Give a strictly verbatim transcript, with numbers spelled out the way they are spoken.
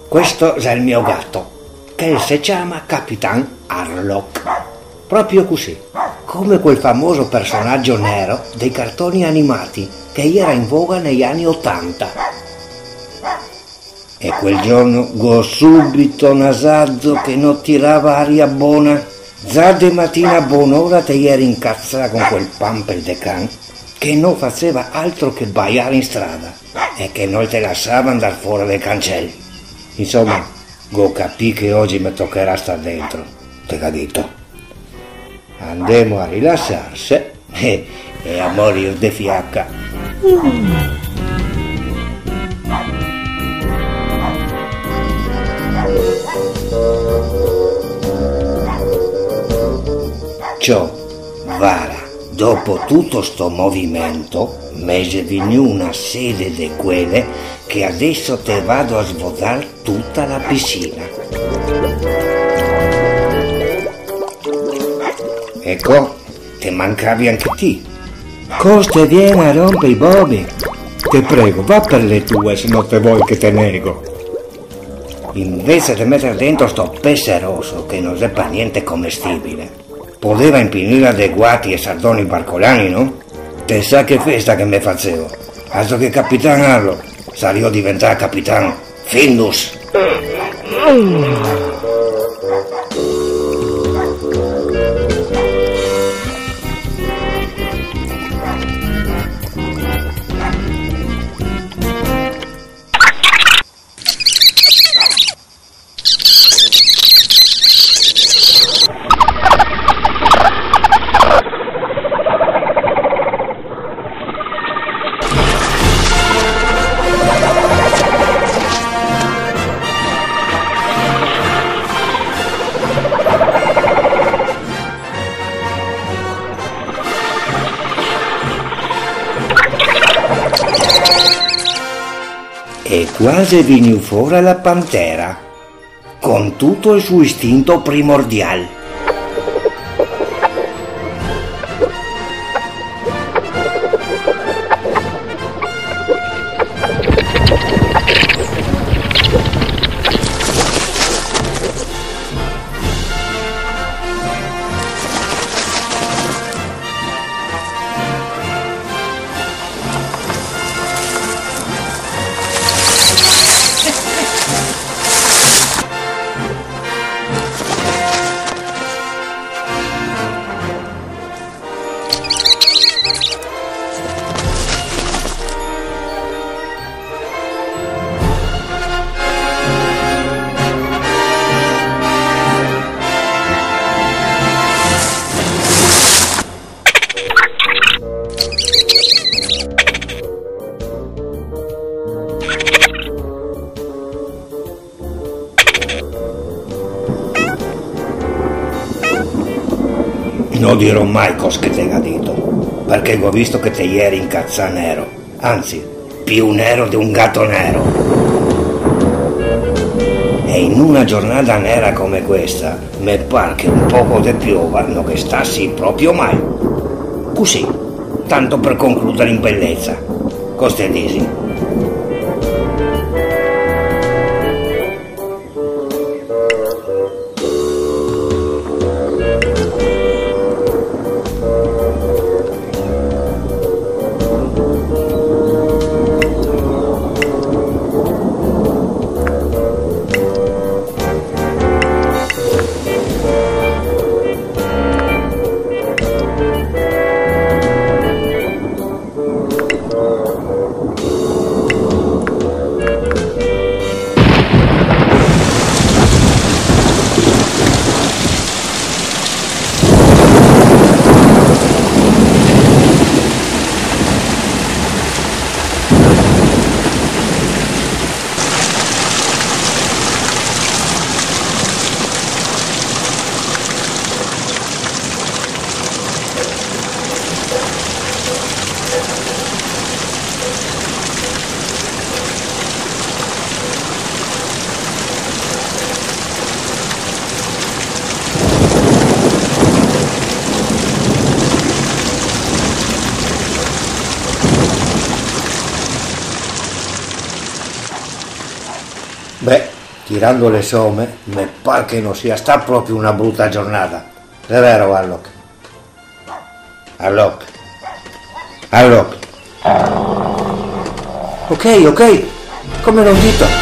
Questo xe el mio gato, che el se ciama Capitan Harlock. Proprio cusì, come quel famoso personajo nero dei cartoni animati che iera in voga nei ani otanta. E quel giorno go subito nasazo che no tirava aria bona. Za de matina a bonora te ieri incazà con quel pamper de can che no faseva altro che baiar in strada e che no te lasava andar fora del cancel. Insoma, go capì che ogi me tocherà star dentro, te ga dito. Andemo a rilasarse e, e a morir de fiaca. Ciò, vara, dopo tuto sto movimento, me xe vignù na sede de quele che adeso te vado a svozar tuta la pisina. Eco, te mancavi anche ti. Cos te vien a romper i bobi? Te prego, va per le tue, se no te vol che te nego. Invese de meter dentro sto pese roso, che no xe par niente comestibile, podeva impinirla de guati e sardoni barcolani, no? Te sa che festa che me fasevo? Altro che Capitan Harlock, sario diventà Capitan Findus. E qua xe vignù fora la pantera, con tuto el suo istinto primordial. No dirò mai cos che te ga dito, parché go visto che te ieri incazà nero, anzi, più nero de un gato nero. E in una giornata nera come questa, me par che un poco de piova no ghe stasi proprio mal. Cusì, tanto per concludere in bellezza, cos te disi? Tirando le some, me par che no sia sta proprio una bruta giornata. Xe vero, Arlok? Arlok? Arlok? Ok, ok, come l'ho dito.